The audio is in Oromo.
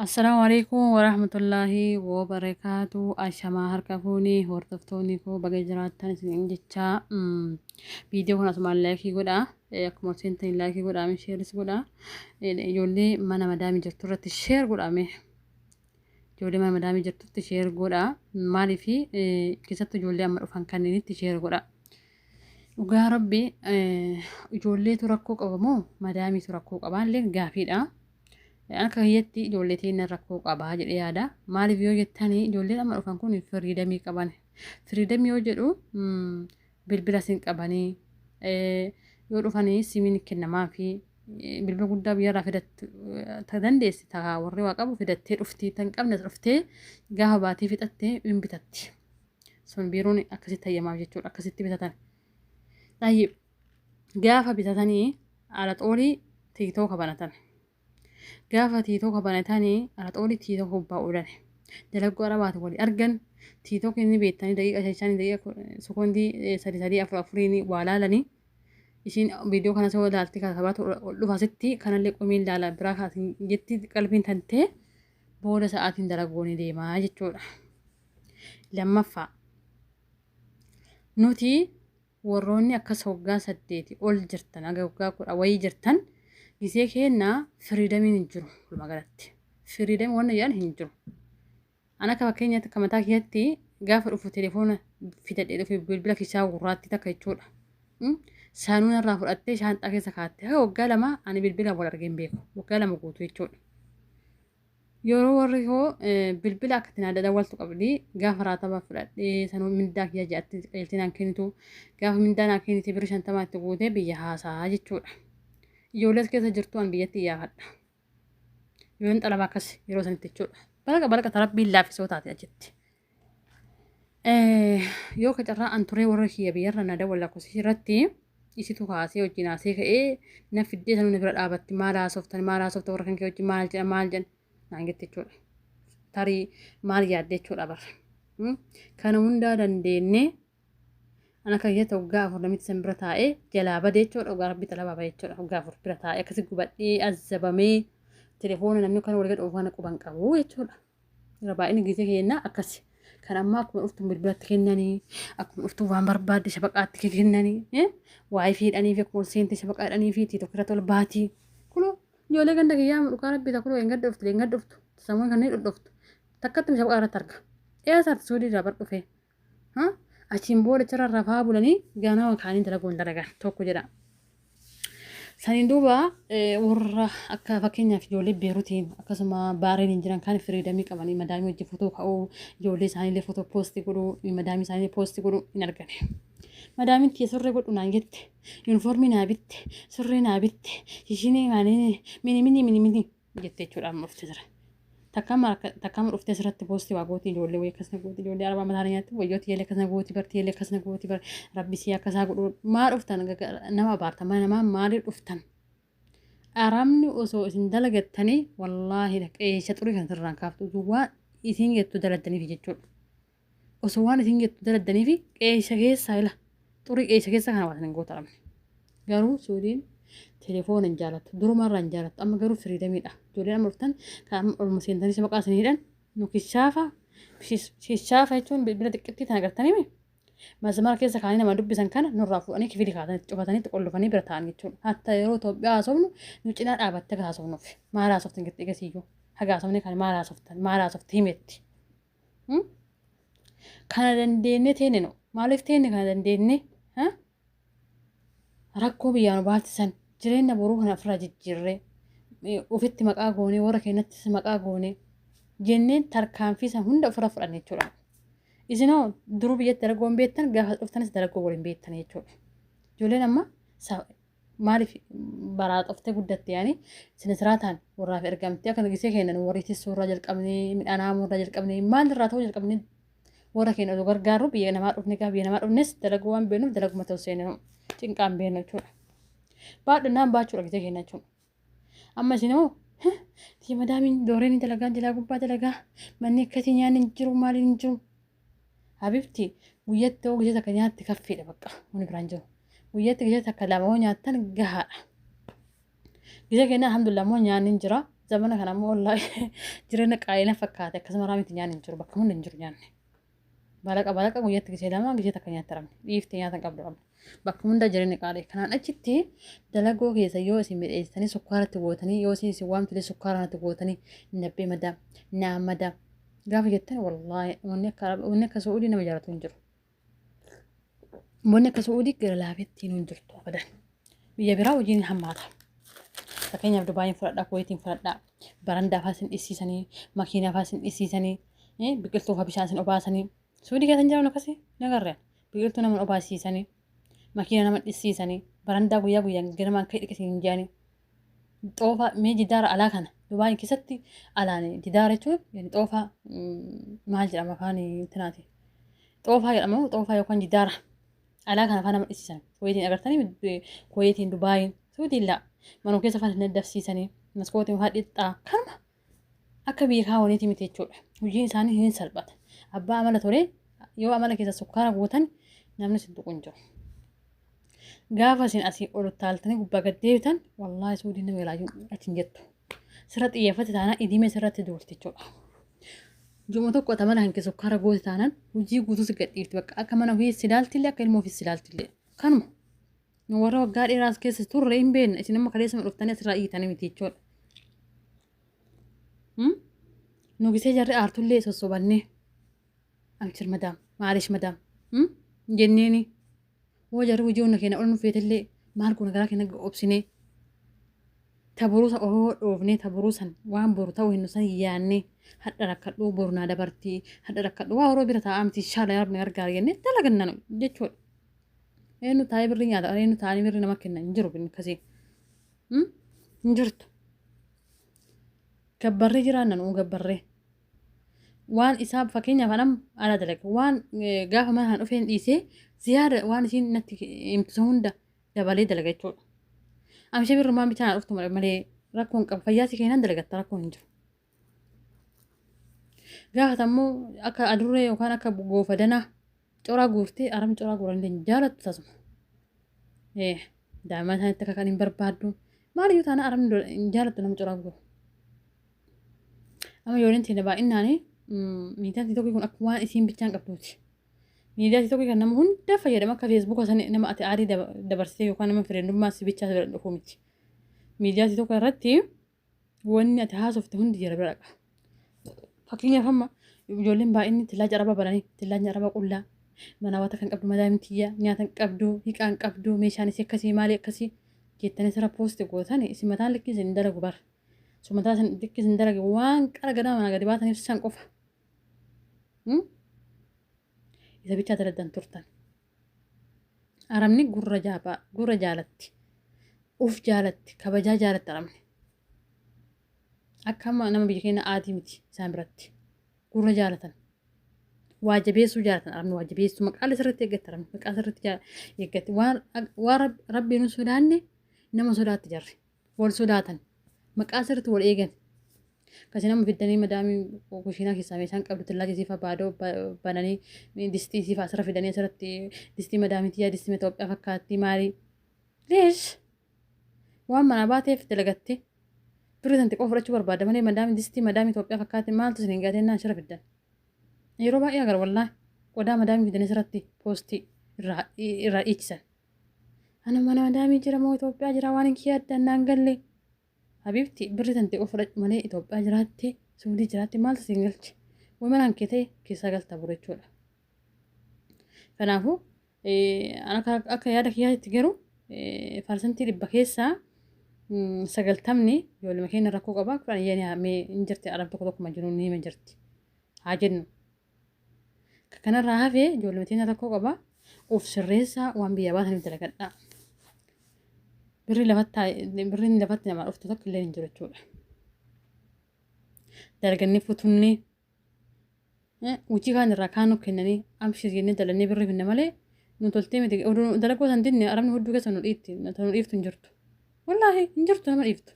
Assalaamu alaikum warahmatullaahi wabarakaatu. Ashamaa harka fuuni hordoftoonni koo baga jiraattan isin jechaa, viidiyoo kana asumaan like godhaa. Akkuma seentan like godhaa, share is godhaa. Ijoollee mana madaamii jirtu irratti share godhame. Ijoollee mana madaamii jirtutti share godhaa. Maaliif? Keessattuu ijoollee amma dhufan kanneenitti share godhaa. Dhugaa Rabbi, ijoolleetu rakkoo qaba moo madaamiitu rakkoo qabaa illee gaafiidha. Akka kiyyatti ijoollee teenya rakkoo qabaa jedhee yaada. Maaliif yoo jettanii, ijoolleen amma dhufan kun freedom qaban. Freedom yoo jedhu, bilbila sin qabanii yoo dhufanii simiin kennamaa fi bilbila guddaa biyyarraa fidattu ta dandeessi, ta warri waa qabu fidattee dhufti, tan qabne dhuftee gaafa baatii fixattee hin bitatti. Sun biiroon akkasitti hayyamaaf jechuudha, akkasitti bitatan. Tayyib, gaafa bitatanii ala xoolii TikTok banatan. Gaafa TikTok banatanii ala xoolii TikTok gubbaa oolan. Dalaggoo arabaati walii argan. TikTok inni beektanii daqiiqa 5, daqiiqa sekoondii 3 3 4 afuriin waa laalanii, ishiin viidiyoo kana soo ilaalti kan sabaatu ol dhufa sitti kanallee qomiin laala biraa kaasin jetti, qalbiin tantee booda sa'aatiin dalaguu ni deemaa jechuudha. Lammaffaa, nuti warroonni akkas waggaa 8 ol jirtan, haga waggaa 10 wayii jirtan, gisee keenna freedomiin hin jiru walumaa galatti. Freedom wanna jedhan hin jiru. An akka fakkeenyaatti, akka mataa kiyyatti, gaafa dhufu telefoona fidadhee dhufe, bilbila kisaa gurraattii takka jechuudha. Saanuu narraa fudhattee shaanxaa keessa kaatte. Haga waggaa 2 ani bilbila wal argee hin beeku. Waggaa 2 guutuu jechuudha. Yeroo warri koo bilbila akka ittiin adda dawwaltu qabdi. Gaafa raataba fudhadhee sanuu mindaa kiyya ji'atti qajeeltee naan kennitu. Gaafa mindaa naan kennite birri 50 itti guutee biyya haasaa jechuudha. Ijoollee as keessa jirtu an biyyatti iyyaafadha. Ijoolleen xalaba akkas yeroo sanitti jechuudha. Balaqa balaqa tarabbiin laaffisoo taate achitti. Yoo ka carraa an turee warra kiyya biyyarra na dawwala lakkoofsa irratti isitu kaasee wajjin haasee ka'ee na fiddee sanuu na bira dhaabatti, maal haasoftan, maal haasofta, warra kan kee wajjin maal jedhan, maal jedhan naan jette jechuudha. Tarii maal yaadde jechuudha bara. Kana hundaa dandeenyee ana kan jette waggaa 4 namitti san bira taa'ee jalaa badee jechuudha, dhugaa Rabbi xalabaa ba'e jechuudha. Waggaa 4 bira taa'ee akkasi gubadhee azzabamee telefoona namni kan walii gad oofu kana quban qabu jechuudha. Irra baay'inni gisee keenya akkasi. Kan ammaa akkuma dhuftu bilbilatti kennanii, akkuma dhuftu waan barbaadde shabaqaatti kennanii, WiFi hidhanii fi akkuma ol seente shabaqaa hidhanii fi TikTok irratti ol baatii. Kunoo ijoollee ganda kiyyaa dhugaa Rabbii takka kunoo eeggadda dhuftu, eeggadda dhuftu sammuu kanneen dhudhuftu takkatti shabaqaa irratti arga. Eessaatti suudii irraa bar dhufee. Achiin booda achirra rafaa bulanii ganama kaanii dalaguun dalagan tokko jedha. Saniin duuba warra akka fakkeenyaaf ijoollee Beerutiin akkasuma Baareen hin jiran kan freedom qabanii madaamii wajjin fotoo ka'uu, ijoollee isaaniillee fotoo post godhuu, madaamii isaanii post godhuu hin argane. Madaamiin tiyya surree godhu naan jette, yuunifoormii naa bitte, surree naa bitte, shishinii maanii mini mini mini mini jette jechuudha amma dhufte jira. Takkaama dhuftee asirratti post waa gooti, ijoollee wayii akkasna gooti, ijoollee arabaa mataa nyaatti, wayyoo tiyyeelee akkasna gooti bar, tiyyeelee akkasna gooti bar, Rabbi sii akkasaa godhu. Maa dhuftan nama abaartan? Mana namaa maaliif dhuftan? Arabni osoo isin dalagattanii, wallaahi qeesha xurii kan sirraan kaaftu waan isin jettu daladdaniif jechuudha. Osoo waan isin jettu daladdaniif qeesha keessaa ila xurii qeesha keessa kana waan isin goota arabni. Garuu Suudiin telefoona hin jaalattu. Durumarraa hin jaalattu. Amma garuu freedomiidha. Ijoolleen amma dhuftan kan amma olma seentanii maqaa isin hidhan nu kishaafa. Kishaafa jechuun bilbila xiqqittii tana gartanii masmara keessa kaanii nama dubbisan kana nurraa fuudhanii kifili kaatanii cufatanii itti qollofanii bira taa'an jechuudha. Hatta yeroo Itoophiyaa haasofnu nu cinaa dhaabattee akka haasofnuuf maal haasoftan jettee eegasiyyuu haga haasofne kan maal haasoftan, maal haasofte himetti. Kana dandeenye teenne nu maaliif teenne kana dandeenye rakkoo biyyaa nu baasisan, jireenya boruu kana ofirraa jijjiirree ofitti maqaa goonee warra keenyattis maqaa goonee jenneen tarkaanfii san hunda ofirra fudhanne jechuudha. Isinoo duruu biyyatti dalaguu hin beektan, gaafa dhuftanis dalaguu waliin beektan jechuudha. Ijoolleen amma maaliif baraaxoftee guddatte yaani sinisiraataan warraaf ergamtee akka gisee kennan warri tissuu irraa jalqabnee, midhaan haamuu irraa jalqabnee, maal irraa ta'uu jalqabnee warra keenya osoo gargaarru biyya namaa dhufne, gaafa biyya namaa dhufnes dalaguu waan beeknuuf dalaguma ta'u seenu cinqaan beeknu jechuudha. Baadhannaan baachuudha gisee keenya jechuudha. Amma isin hoo tiyya madaamiin dooreen dalagaa jalaa gubbaa dalagaa, manni akkasii, nyaanni hin jiru, maaliin hin jiru. Habibti, guyyatti hoo gisee takka nyaatti kaffiidha, bakka wani biraan jiru. Guyyatti gisee takka lama hoo nyaattan gahaadha. Gisee keenya alhamdulillah immoo nyaanni hin jira. Zamana kana ammoo wallaahi jireenya qaalii na fakkaate akkasuma raamiti nyaanni hin jiru bakka hunda hin jiru nyaanni. Balaqa balaqa guyyaatti gisee lama gisee takka nyaata rabni. Dhiiftee nyaata hin qabdu rabni. Bakka hunda jireenya qaalii. Kanaan achitti dalagoo keessa yoo isin midheessitanii sukkaaratti gootanii yoo isin isin waamtilee sukkaara natti gootanii nabbee madaa naa madaa gaafa jettan wallaahi wanni akka Su'uudii nama jaalatu hin jiru. Wanni akka Su'uudii gara laafetti hin jirtu abadan. Biyya biraa hojiin hin hammaata. Fakkeenyaaf Dubaayin fudhadhaa, Kuweetiin fudhadhaa, barandaa fa'aa isin dhissiisanii, makiinaa fa'aa isin dhissiisanii, biqiltuu fa'aa bishaan isin obaasanii. Su'uudii keessa hin jiran akkasii ni agarre. Biqiltuu nama obaasiisanii, makiina nama dhissiisanii, barandaa guyyaa guyyaan ganamaan ka'e dhiqisiin hin jedhanii. Xoofaa mee jidaara alaa kana Dubaayin keessatti alaan jidaara jechuun yani xoofaa maal jedhama afaan intinaati. Xoofaa jedhama xoofaa yookaan jidaara alaa kana afaan nama dhisiisan. Kuweetiin agartanii Kuweetiin Dubaayin Suudiin laa manuma keessa afaan hin daddafsiisanii maskootiin afaan dhixxaa kanuma akka biyya kaawwaniiti miti jechuudha. Hojiin isaanii hin salphata. Abbaa amala tolee yoo amala keessa sukkaara guutan namni sin tuqu hin jiru. Gaafa isin asii ol utaaltanii gubbaa gad deebitan wallaahi suudiin nama ilaayyuu achi hin jettu. Sirra xiyyeeffate taanaan idimee sirratti duulti jechuudha. Juma tokko ata mana hanke sukkaara goote taanaan hojii guutuu si gadhiifti bakka akka mana ofii si ilaaltillee akka ilma ofii si ilaaltillee. Kanuma. Nu warra waggaa dheeraas keessa turre hin beekna isin amma kaleessuma dhuftanii asirraa iyyitanii miti jechuudha. Nu gisee jarri aartullee sossobannee amchir madaam maalish madaam jenneeni. Hoo jarri hojii hunda keenya ol nu feetellee maal goona garaa keenya obsinee taboruu san osoo dhoofnee taboruu san waan boru ta'u hin san yaannee hadha rakkadhuu boru naa dabartii hadha rakkadhuu waa horoo bira taa'aa miti inshaalla yaa rabbi na gargaara jennee dalaganna nu jechuudha. Eenyu taa'ee birrii nyaata eenyu taa'anii birrii nama kenna hin jiru binni akkasii. Hin jirtu. Gabbarree jiraanna nu gabbarree. Waan isaa fakkeenyaaf anam ala dalaga waan gaafa mana kana dhufeen dhiisee ziyaada waan isiin natti himtu san hunda dabalee dalaga jechuudha. Amshee birrumaan bichaa na dhuftu malee rakkoon qabu fayyaa si keenan dalagatta rakkoon hin jiru. Gaafa ammoo akka adurree yookaan akka goofadanaa coraa guurtee aram coraa guuran hin jaalattu tasuma. Daa'imman isaaniitti akka kan hin barbaaddu maaliyyuu taana aramni hin jaalattu nama coraa guuru. Amma ijoolleen teenya baay'inaan miidiyaan tiktokii kun akka waan isiin bichaan qabduuti. Miidiyaa tiktokii kan nama hunda fayyadama akka feesbuuka sana nama ati aarii dabarsitee yookaan nama fireentummaa si bichaa si bira dhufu miti. Miidiyaa tiktokii irratti wanni ati haasofte hundi jara bira dhaqa. Fakkeenyaaf amma ijoolleen baay'inni tillaaja arabaa bananii tillaaja arabaa qullaa mana waata kan qabdu madaamiin tiyya nyaata hin qabdu hiqaa hin qabdu meeshaan isii akkasii maali akkasii jettanii sirra poosti gootan isin mataan likkii isin dalagu bara. So mataa isin likkii isin dalage waan qara gadaa manaa gadi baataniif san qofa. Isa bichaa dalagdan turtan. Arabni gurra jaabaa gurra jaalatti. Uf jaalatti kabajaa jaalatti arabni. Akka amma nama biyya keenya aadii miti isaan biratti. Gurra jaalatan. Waa jabeessuu jaalatan arabni waa jabeessuu maqaalee sirriitti eeggatti arabni maqaa sirriitti eeggatti waan waan rabbiin hin sodaanne nama sodaatti jarri. Wal sodaatan maqaa sirriitti wal eegan. Kasi nama fiddanii madaamii kushiinaa keessaa meeshaan qabdu tillaaji siifa baadoo bananii distii siifa asirra fidanii asirratti distii madaamii tiyyaa distii Itoophiyaa fakkaatti maali. Leesh waan manaa baateef dalagatte birri santi qofa fudhachuu barbaada malee madaamii distii madaamii Itoophiyaa fakkaatti maaltu isin hin gaatee naan shira fiddan. Yeroo baay'ee agarra wallaahi qodaa madaamii fidanii asirratti poostii irraa dhiichisan. Ana mana madaamii jira moo Itoophiyaa jira waan hin kiyya addaan naan galle. Habibti birri tante qofa fudhadhu malee Itoophiyaa jiraatte Suudii jiraatte maaltu siin galche. Way manaan kee ta'e keessaa galta bor jechuudha. Kanaafuu akka yaada kiyyaatti garuu 100% keessaa 90ni ijoolluma keenya rakkoo qaba 10 yani mee hin jirti arab tokko tokko majnuun ni hima jirti haa jennu. Ka kanarraa hafe ijoolluma teenya rakkoo qaba. Of sirreessaa waan biyyaa baataniif dalagadhaa. Birri lafatti birriin lafatti namaa dhuftu takka illee hin jiru jechuudha. Dalagannee futunnee hojii kaan irraa kaan nu kennanii amshir jennee dalannee birri finna malee nu toltee miti. Oduu dalaguu san dinne arabni hudduu keessa nu dhiitti nu dhiiftu hin jirtu. Wallaahi hin jirtu nama dhiiftu.